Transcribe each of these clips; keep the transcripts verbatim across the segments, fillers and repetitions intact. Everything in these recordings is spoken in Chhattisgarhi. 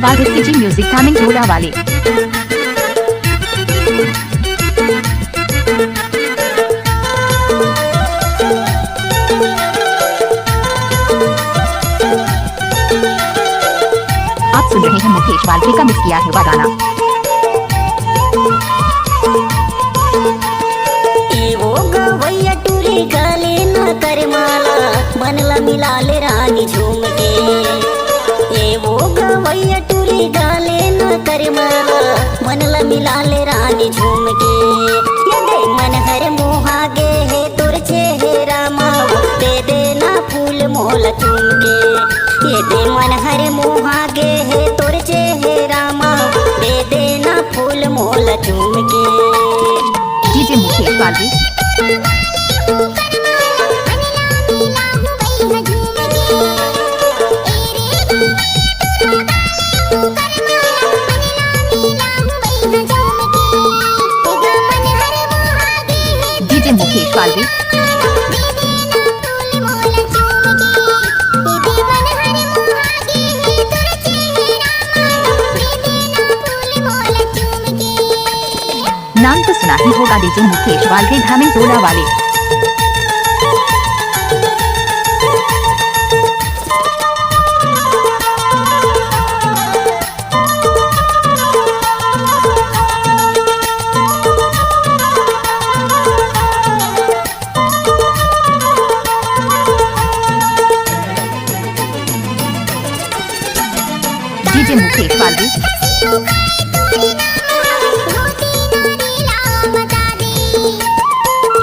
वाह, डीजे म्यूजिक धामिंग टोला वाले। आप सुन रहे हैं मुकेश वालवे का मिक्स किया हुआ गाना। ए वो गवैया टूरी गले न कर माला, मन ला मिला ले रानी झूम के। ए वो गवैया टूरी गले न कर माला, मन ला मिला ले रानी झूम के। ये दे मन हर मोहा गे हे तोर चेहरा मा, वो दे देना फूल मोला चूम के। ये दे मन हर मोहा गे हे तोर चेहरा मा, दे देना फूल मोला चूम के। डीजे मुकेश वालवे। डीजे मुकेश वालवे। नाम तो सुना ही होगा डीजे मुकेश वालवे धामिंग टोला वाले। डीजे मुकेश वालवे।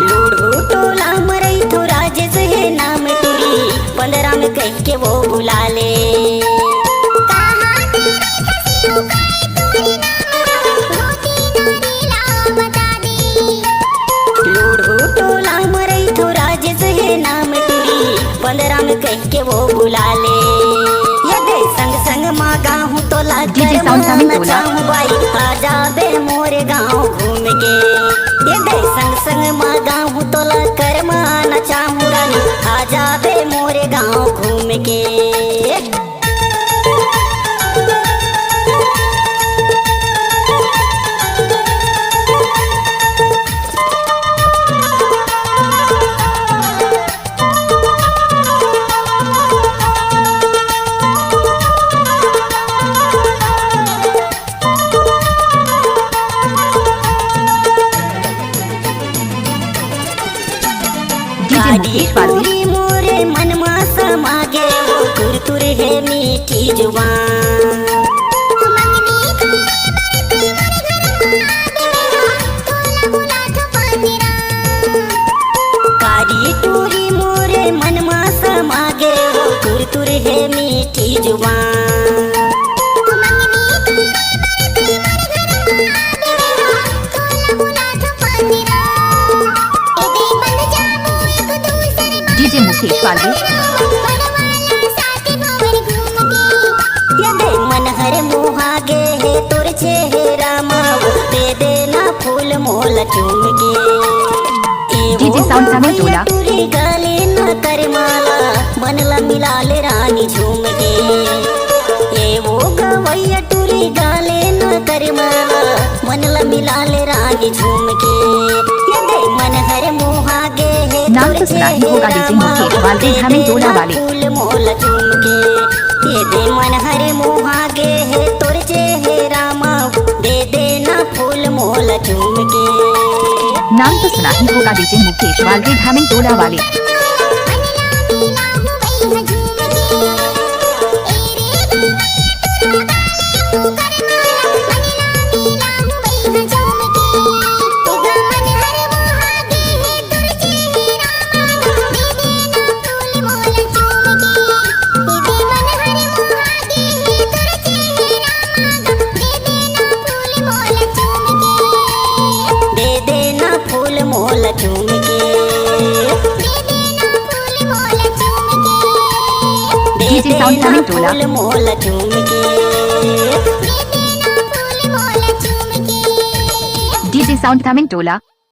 लूढ़ू टोला म रहिथो राजेश हे नाम टूरी, पंद्रह में कह के वो बुला ले। लूढ़ू टोला म रहिथो राजेश हे नाम टूरी, पंद्रह में कह के वो बुला ले। ये दे संग संग मा गाहूँ तोला डीजे साउंड सामी टोला। नचाहूँ बाई, आ जाबे मोरे गाँव घूम के। ये दे संग संग मा गाहूँ तोला कर मा नचाहूँ रानी, आ जाबे मोरे गाँव घूम के। डीजे मुकेश पाजी। मोरे मन मा समा गे वो तुरतुर हे मीठी जुबान। काली टूरी मोरे मन मा समा गे वो तुरतुर हे मीठी जुबान। डीजे मुकेश पाजी। ये दे मन हर मोहा गे हे तोर चेहरा मा, दे देना फूल मोला चूम के। ए डीजे वो साउंड सामी टोला। टूरी गाले ना कर माला, मन ला मिला ले रानी झूम के। ए वो गवैया टूरी गाले ना कर माला, मन ला मिला ले रानी झूम के। ये दे मन हर मोहा गे हे नाम तो सुना ही होगा डीजे मुकेश वाले धामी टोला वाले। फूल मोला चूम के। ये दे मन हर मोहा गे हे तोर चेहरा मा, दे देना फूल मोला चूम के। नाम तो सुना ही होगा डीजे मुकेश वाले धामी टोला वाले। दे देना फूल मोला चूम के। दे डीजे साउंड देना धामी टोला। फूल मोला चूम के। डीजे साउंड धामी टोला।